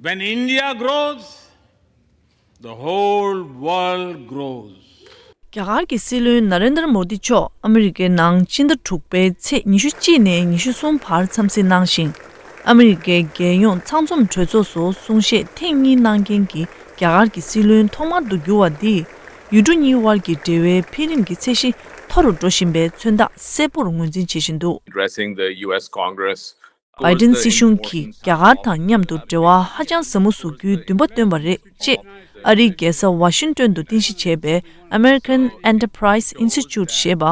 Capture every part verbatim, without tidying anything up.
When India grows, the whole world grows. རྒྱ་གར་གྱི་སྲིད་བློན་ན་རེན་དར་མོ་དི་མཆོག་ཨ་མི་རི་ཀའི་ནང་སྤྱི་ཟླ་དྲུག་པའི་ཚེས་ཉི་ཤུ་གཅིག་ནས་ཉི་ཤུ་གསུམ་བར་འཚམས་གཟིགས་གནང་ཞིང་། ཨ་མི་རི་ཀའི་རྒྱལ་ཡོངས་ཚང་འཛོམས་གྲོས་ཚོགས་སུ་གསུང་བཤད་ཐེངས་གཉིས་གནང་མཁན་གྱི་རྒྱ་གར་གྱི་སྲིད་བློན་ཐོག་མར་དུ་གྱུར་བ་འདིས། ཡུལ་གྲུ་གཉིས་དབར་གྱི་འབྲེལ་བའི་འཕེལ་རིམ་གྱི་ཚད་གཞི་མཐོ་རུ་འགྲོ་བཞིན་པའི་མཚོན་རྟགས་གསལ་པོར་ངོས་འཛིན་བྱེད་བཞིན་འདུག Addressing the U S Congress བའི་ཌེན་སྲིད་གཞུང་གིས་རྒྱ་གར་དང་མཉམ་དུ་འབྲེལ་བ་ཧ་ཅང་ཟབ་མོ་བཟོ་རྒྱུའི་འདུན་པ་བཏོན་པ་རེད་ཅེས། ཨ་རིའི་རྒྱལ་ས་ཝ་ཤིང་ཏོན་དུ་རྟེན་གཞི་བྱས་པའི་American Enterprise Institute ཞེས་པ་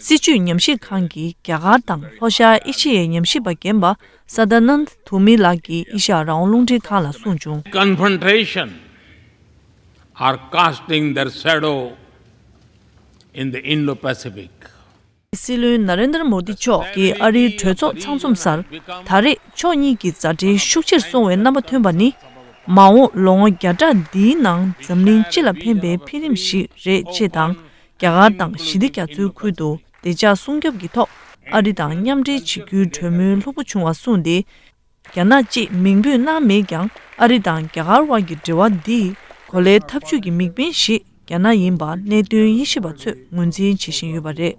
སྲིད་བྱུས་ཉམས་ཞིབ་ཁང་གི་རྒྱ་གར་དང་ལྷོ་ཤར་ཨེ་ཤི་ཡའི་ཉམས་ཞིབ་པ་རྒན་པ་Sadanand Thumi ལགས་ཀྱིས་ཨེ་ཤ་ཡ་རང་དབང་རླུང་འཕྲིན་ཁང་ལ་གསུངས་བྱུང་། Confrontation are casting their shadow in the Indo-Pacific. སྲིད་བློན་ན་རེན་དར་མོ་དི་མཆོག་གིས་ཨ་རིའི་གྲོས་ཚོགས་ཚང་འཛོམས་སར་ད་རེས་ཕྱོགས་གཉིས་ཀྱི་མཛའ་འབྲེལ་ཤུགས་ཆེར་སོང་བའི་རྣམ་པ་ཐོན་པ་ནི། མ་འོངས་ལོ་ངོ་བརྒྱ་ཕྲག་འདིའི་ནང་འཛམ་གླིང་སྤྱི་ལ་ཕན་པའི་འཕེལ་རིམ་ཞིག་རེད་ཅེས་དང་། རྒྱ་གར་དང་ཞི་བདེ་རྒྱ་མཚོའི་ཁུལ་དུ་བདེ་འཇགས་སྲུང་སྐྱོབ་ཀྱི་ཐོག་ཨ་རི་དང་མཉམ་འབྲེལ་བྱེད་རྒྱུའི་གྲོས་མོལ་ལྷུག་པོ་བྱུང་བ་གསུངས་ཏེ། རྒྱ་ནག་ཅེས་མིང་འབོད་གནང་མེད་ཀྱང་། ཨ་རི་དང་རྒྱ་གར་དབར་གྱི་འབྲེལ་བ་འདིས་གོ་ལའི་འཐབ་ཇུས་ཀྱི་དམིགས་འབེན་ཞིག་རྒྱ་ནག་ཡིན་པ་གནད་དོན་དབྱེ་ཞིབ་པ་ཚོས་ངོས་འཛིན་བྱེད་བཞིན་ཡོད་པ་རེད།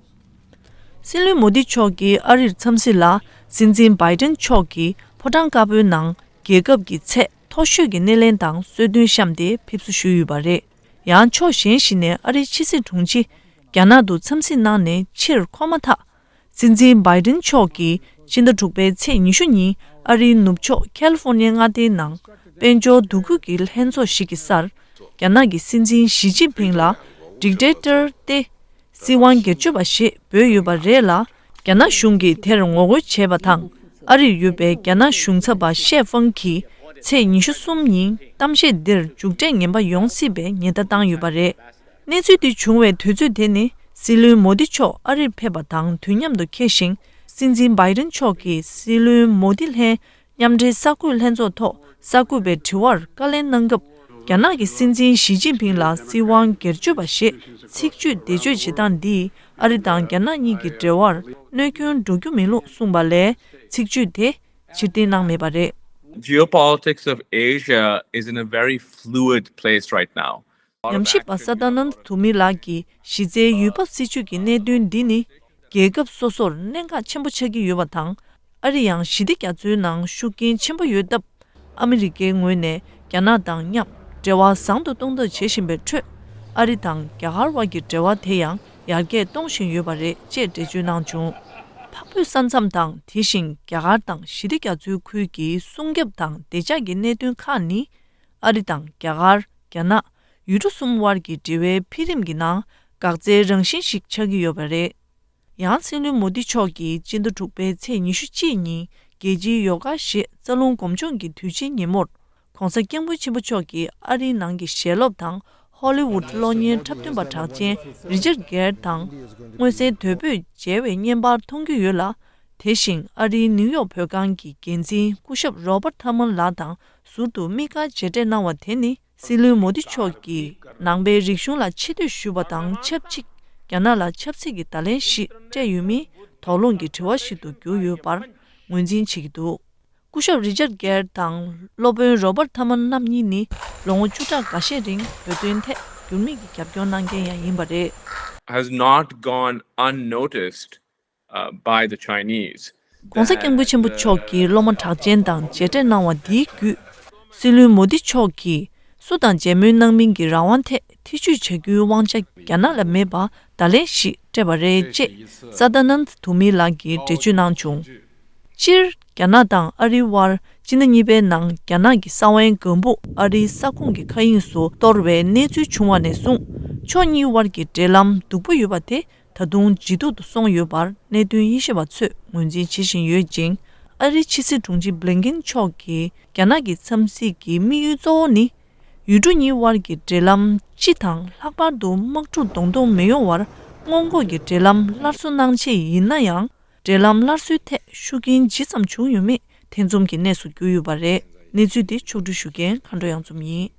སྲིད་བློན་མོ་དི་མཆོག་གིས་ཨ་རིར་འཚམས་གཟིགས་ལ། སྲིད་འཛིན་བྷའི་ཏན་མཆོག་གིས་ཕོ་བྲང་དཀར་པོའི་ནང་རྒྱལ་ཁབ་ཀྱི་ཚད་མཐོ་ཤོས་ཀྱི་སྣེ་ལེན་དང་གསོལ་སྟོན་བཤམས་ཏེ་ཕེབས་བསུ་ཞུས་ཡོད་པ་རེད། ཡང་ཕྱོགས་གཞན་ཞིག་ནས་ཨ་རིའི་ཕྱི་སྲིད་དྲུང་ཆེ་རྒྱ་ནག་ཏུ་འཚམས་གཟིགས་གནང་ནས་ཕྱིར་འཁོར་མ་ཐག་སྲིད་འཛིན་བྷའི་ཏིན་མཆོག་གིས་སྤྱི་ཟླ་དྲུག་པའི་ཚེས་ཉི་ཤུ་ཉིན་ཨ་རིའི་ནུབ་ཕྱོགས་ཁལ་ལི་ཧྥོར་ནི་ཡའི་མངའ་སྡེའི་ནང་དཔལ་འབྱོར་འདུ་འགོད་ཀྱི་ལྷན་ཚོགས་ཤིག་གི་སར། རྒྱ་ནག་གི་སྲིད་འཛིན་ཞི་ཅིན་ཕིང་ལ་ཌིག་ཊེ་ཊར་སྟེ། སྲིད་དབང་སྒེར་གཅོད་པ་ཞེས་འབོད་ཡོད་པ་རེད་ལ། རྒྱ་ནག་གཞུང་གིས་དེར་ངོ་རྒོལ་བྱས་པ་དང་། ཨ་རིར་ཡོད་པའི་རྒྱ་ནག་གཞུང་ཚབ་པ་ཤེ་ཧྥང་གིས་ཚེས་ཉི་ཤུ་གསུམ་ཉིན་གཏམ་བཤད་འདིར་མཇུག་འབྲས་ངན་པ་ཡོང་སྲིད་པའི་ཉེན་བརྡ་བཏང་ཡོད་པ་རེད། གནས་ཚུལ་འདི་བྱུང་བའི་དུས་ཚོད་དེ་ནི་སྲིད་བློན་མོ་དི་མཆོག་ཨ་རིར་ཕེབས་པ་དང་དུས་མཉམ་དུ་འཁེལ་ཞིང་། སྲིད་འཛིན་བྷའི་ཏིན་མཆོག་གིས་སྲིད་བློན་མོ་དི་ལྷན་མཉམ་འབྲེལ་གསར་འགོད་ལྷན་ཚོགས་ཐོག་གསར་འགོད་པའི་དྲི་བར་བཀའ་ལན་གནང་སྐབས། རྒྱ་ནག་གི་སྲིད་འཛིན་ཞི་ཅིན་ཕིང་ལ་སྲིད་དབང་སྒེར་གཅོད་པ་ཞེས་ཚིག་བརྗོད་བེད་སྤྱོད་བྱེད་སྟངས་འདིས་ཨ་རི་དང་རྒྱ་ནག་གཉིས་ཀྱི་འབྲེལ་བར་གནོད་སྐྱོན་འགྲོ་རྒྱུ་མིན་ལུགས་གསུངས་པ་ལས། ཚིག་བརྗོད་དེ་ཕྱིར་འཐེན་གནང་མེད་པ་རེད། Geopolitics of Asia is in a very fluid place right now. ཉམས་ཞིབ་པ་སཱ་དཱ་ནན་དྷུ་མི་ལགས་ཀྱིས་གཞི་རྩའི་ཡུལ་བབ་སྲིད་ཇུས་ཀྱི་གནད་དོན་འདི་ནི་རྒྱལ་ཁབ་སོ་སོར་གནད་འགག་ཆེན་པོ་ཆགས་ཀྱི་ཡོད་པ་དང་། ཨ་རི་ཡང་ཞི་བདེ་རྒྱ་མཚོའི་ནང་ཤུགས་རྐྱེན་ཆེན་པོ་ཡོད་སྟབས། ཨ་མི་རི་ཀའི་ངོས་ནས་རྒྱ་ནག་དང་མཉམ་འབྲེལ་བ་བཟང་དུ་གཏོང་ཐབས་བྱེད་བཞིན་པའི་ཁྲོད། ཨ་རི་དང་རྒྱ་གར་དབར་གྱི་འབྲེལ་བ་དེ་ཡང་ཡར་རྒྱས་གཏོང་བཞིན་ཡོད་པ་རེད་ཅེས་འགྲེལ་བརྗོད་གནང་བྱུང་། འཕགས་བོད་ས་མཚམས་དང་། དེ་བཞིན་རྒྱ་གར་དང་ཞི་བདེ་རྒྱ་མཚོའི་ཁུལ་གྱི་སྲུང་སྐྱོབ་དང་བདེ་འཇགས་ཀྱི་གནད་དོན་ཁག་ནི། ཨ་རི་དང་རྒྱ་གར། རྒྱ་ནག་ཡུལ་གྲུ་གསུམ་དབར་གྱི་འབྲེལ་བའི་འཕེལ་རིམ་གྱི་ནང་འགག་རྩའི་རང་བཞིན་ཞིག་ཆགས་ཀྱི་ཡོད་པ་རེད། ཡང་སྲིད་བློན་མོ་དི་མཆོག་གིས་སྤྱི་ཟླ་དྲུག་པའི་ཚེས་ཉི་ཤུ་གཅིག་ཉིན་རྒྱལ་སྤྱིའི་ཡོ་ག་ཞེས་རྩ་རླུང་སྒོམ་སྦྱོང་གི་དུས་ཆེན་ཉིན་མོར། ༸གོང་ས་༸སྐྱབས་མགོན་ཆེན་པོ་མཆོག་གིས་ཨ་རིའི་ནང་གི་ཞལ་སློབ་དང་ཧོ་ལི་ཝུད་གློག་བརྙན་འཁྲབ་སྟོན་པ་གྲགས་ཅན་རི་ཅར་གྷེར་དང་མངོན་གསལ་དོད་པོས་མཇལ་བའི་བརྙན་པར་མཐོང་རྒྱུ་ཡོད་ལ། དེ་བཞིན་ཨ་རིའི་ནིའུ་ཡོག་བོད་ཁང་གི་འགན་འཛིན་སྐུ་ཞབས་རོ་པར་ཐར་མན་ལགས་དང་ཟུར་དུ་དམིགས་བཀར་མཇལ་འཕྲད་གནང་བ་དེ་ནི། སྲིད་བློན་མོ་དི་མཆོག་གིས་ནང་པའི་རིག་གཞུང་ལ་ཆེ་བསྟོད་ཞུས་པ་དང་ཆབས་ཅིག་རྒྱ་ནག་ལ་ཆབ་སྲིད་ཀྱི་བརྡ་ལན་ཞིག་སྤྲད་ཡོད་མིན་དོགས་སློང་གི་དྲི་བ་ཞིག་ཏུ་གྱུར་ཡོད་པར་ངོས་འཛིན་བྱེད་ཀྱི་འདུག་སྐུ་ཞབས་རི་ཅར་གྷེར་དང་སློབ་དཔོན་རོ་པར་ཐར་མན་རྣམ་གཉིས་ནི་ལོ་ངོ་བཅུ་ཕྲག་འགའ་ཤས་རིང་བོད་དོན་ཐད་འགྱུར་མེད་ཀྱི་རྒྱབ་སྐྱོར་གནང་མཁན་ཡང་ཡིན་པ་རེད། Has not gone unnoticed, uh, by the Chinese. ༸གོང་ས་༸སྐྱབས་མགོན་ཆེན་པོ་མཆོག་གིས་སློབ་མ་གྲགས་ཅན་དང་མཇལ་འཕྲད་གནང་བ་འདིའི་བརྒྱུད། སྲིད་བློན་མོ་དི་མཆོག་གིས་སུ་དང་མཇལ་མོལ་གནང་མིན་གྱི་རང་དབང་ཐད་ཐེ་བྱུས་བྱ་རྒྱུའི་དབང་ཆ་རྒྱ་ནག་ལ་མེད་པ་བརྡ་ལན་ཞིག་སྤྲད་པ་རེད་ཅེས་སཱ་དཱ་ནན་དྷུ་མི་ལགས་ཀྱིས་འགྲེལ་བརྗོད་གནང་བྱུང་། སྤྱིར། རྒྱ་ནག་དང་ཨ་རིའི་དབར་སྤྱི་ཟླ་གཉིས་པའི་ནང་རྒྱ་ནག་གི་ས་བོན་སྒམ་པོ་ཨ་རིའི་ས་ཁོངས་ཀྱི་མཁའ་དབྱིངས་སུ་གཏོར་བའི་གནས་ཚུལ་བྱུང་བ་ནས་བཟུང་། ཕྱོགས་གཉིས་དབར་གྱི་འབྲེལ་ལམ་སྡུག་པོ་ཡོད་པ་དེ་ད་དུང་ཇེ་སྡུག་ཏུ་སོང་ཡོད་པར་གནད་དོན་དབྱེ་ཞིབ་པ་ཚོས་ངོས་འཛིན་བྱེད་བཞིན་ཡོད་ཅིང་། ཨ་རིའི་ཕྱི་སྲིད་དྲུང་ཆེ་བྷི་ལིན་ཀིན་མཆོག་གིས་རྒྱ་ནག་གི་འཚམས་གཟིགས་ཀྱི་དམིགས་ཡུལ་གཙོ་བོ་ནི། ཡུལ་གྲུ་གཉིས་དབར་གྱི་འབྲེལ་ལམ་སྤྱི་དང་ལྷག་པར་དུ་དམག་འཁྲུག་གདོང་གདོང་མི་ཡོང་བར་སྔོན་འགོག་གི་འབྲེལ་ལམ་སླར་གསོ་གནང་ཆེད་ཡིན་ན་ཡང་། འབྲེལ་ལམ་སླར་གསོའི་ཐད་ཤུགས་རྐྱེན་ཇི་ཙམ་བྱུང་ཡོད་མེད་ཐེ་ཚོམ་གྱི་གནས་སུ་གྱུར་ཡོད་པ་རེད། གནས་ཚུལ་དེ་ཕྱོགས་བསྒྲིགས་ཞུ་མཁན་མཁའ་འགྲོ་གཡང་འཛོམས་ཡིན།